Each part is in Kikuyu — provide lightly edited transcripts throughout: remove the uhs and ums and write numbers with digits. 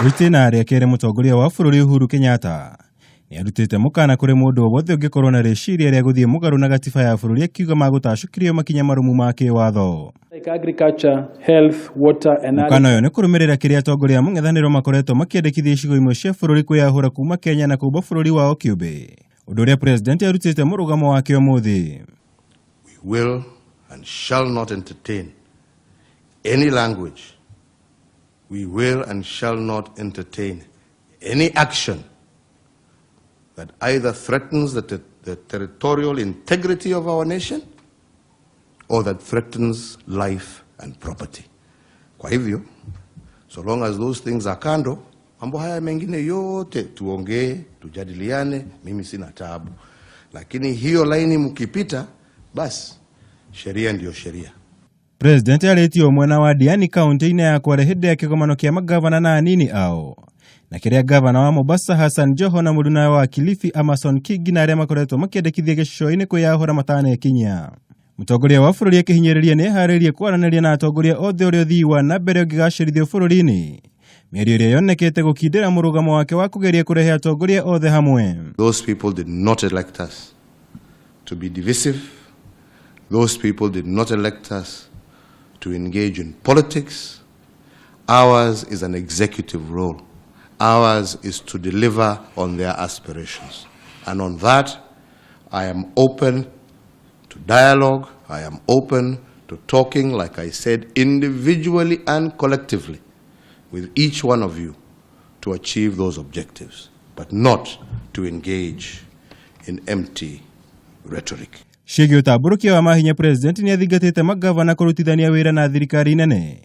Itĩna rĩa kerĩ, mũtongoria wa bũrũri Uhuru Kenyatta nĩ arutĩte mũkana kũrĩ mũndũ o wothe ũngĩkorwo na rĩciria rĩa gũthiĩ mũgarũ na gatiba ya bũrũri, akiuga magũtacũkĩrio makinya marũmu ma kĩwatho. Like agriculture, health, water, and Mũkana ũyũ nĩ kũrũmĩrĩra kĩrĩa atongoria a mũng'ethanĩro makoretwo makĩendekithia icigo imwe cia bũrũri kwĩyahũra kuma Kenya na kũmba bũrũri wao kĩũmbe, ũndũ ũrĩa president arutĩte mũrũgamo wake ũmũthĩ. We will and shall not entertain any language. We will and shall not entertain any action that either threatens the territorial integrity of our nation or that threatens life and property. Kwa hivyo, so long as those things are kando, mambo haya mengine yote tuongee, tujadiliane, mimi sina taabu. Lakini hiyo laini mkipita, basi sheria ndiyo sheria. President arĩtie mwena wa Diani, kaunti-inĩ ya Kwale, hĩndĩ ya kĩgomano kĩa magavana na anini ao, na kĩrĩa gavana wa Mombasa Hassan Joho na mũrunawe wa Kilifi Amason Kingi na arĩa makoretwo makĩendekithia gĩcũa-inĩ kwĩyahũra matanekinyia. Mũtongoria wa bũrũri akĩhinyĩrĩria nĩ eharĩirie kwaranĩria na atongoria othe ũrĩa ũthii wa na mbere ũngĩgacĩrithio bũrũri-inĩ, mĩario ĩrĩa yonekete gũkindĩra mũrũgamo wake wa kũgeria kũrehe atongoria othe hamwe. Those people did not elect us to be divisive. Those people did not elect us to engage in politics. Ours is an executive role. Ours is to deliver on their aspirations. And on that, I am open to dialogue. I am open to talking, like I said, individually and collectively with each one of you to achieve those objectives, but not to engage in empty rhetoric. Ciĩgiĩ ũtambũrũkia wa mahinya, president nĩ athingatĩte magavana kũrutithania wĩra na thirikari nene,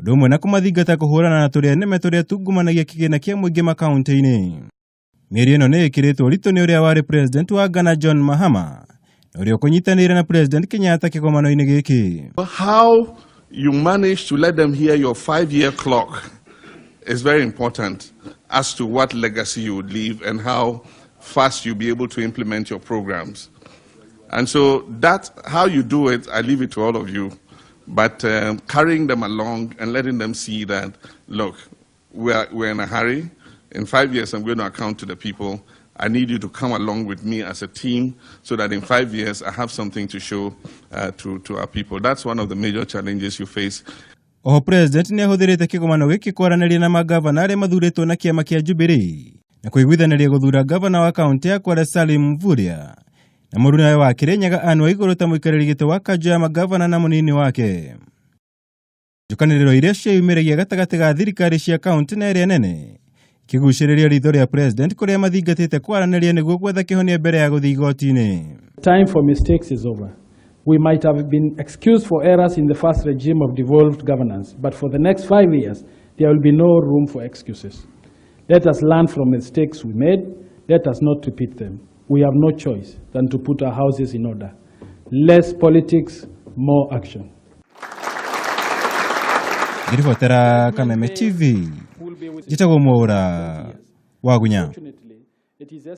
ũndũ ũmwe na kũmathingata kũhũrana na tũrĩa nĩme tũrĩa tungumanagia kĩgĩna kĩa mũingĩ makaunti-inĩ. Mĩario ĩno nĩ ĩkĩrĩtwo ũritũ nĩ ũrĩa warĩ president wa Ghana John Mahama na ũrĩa ũkũnyitanĩire na President Kenyatta kĩgomano-inĩ gĩkĩ. How you manage to let them hear your 5-year clock is very important as to what legacy you would leave and how fast you'll be able to implement your programs. And so that, how you do it, I leave it to all of you. But carrying them along and letting them see that, look, we're in a hurry. In 5 years, I'm going to account to the people. I need you to come along with me as a team so that in 5 years, I have something to show to our people. That's one of the major challenges you face. Oho president nĩ ahũthĩrĩte kĩgomano gĩkĩ kwaranĩria na magavana arĩa mathurĩtwo na kĩama kĩa Jubilee na kũiguithanĩria gũthura gavana wa kaunti ya Kwale Salim Mvurya na mũrunawe wa Kĩrĩnyaga Anne Waigũrũ ta mũikarĩri gĩtĩ wa kanjũ ya magavana na mũnini wake. Njũkanĩrĩro iria cieyumĩragia gatagatĩ ga thirikari cia kaunti na ĩrĩa nene ikĩgucĩrĩria ritho rĩa president, kũrĩa mathingatĩte kwaranĩria nĩguo gwetha kĩhonia mbere ya gũthiĩ igoti-inĩ. Time for mistakes is over. We might have been excused for errors in the first regime of devolved governance, but for the next 5 years, there will be no room for excuses. Let us learn from mistakes we made. Let us not repeat them. We have no choice than to put our houses in order. Less politics, more action. Ngĩribotera Kameme TV, njĩtagwo Mwaũra Wagunya. Fortunately, it is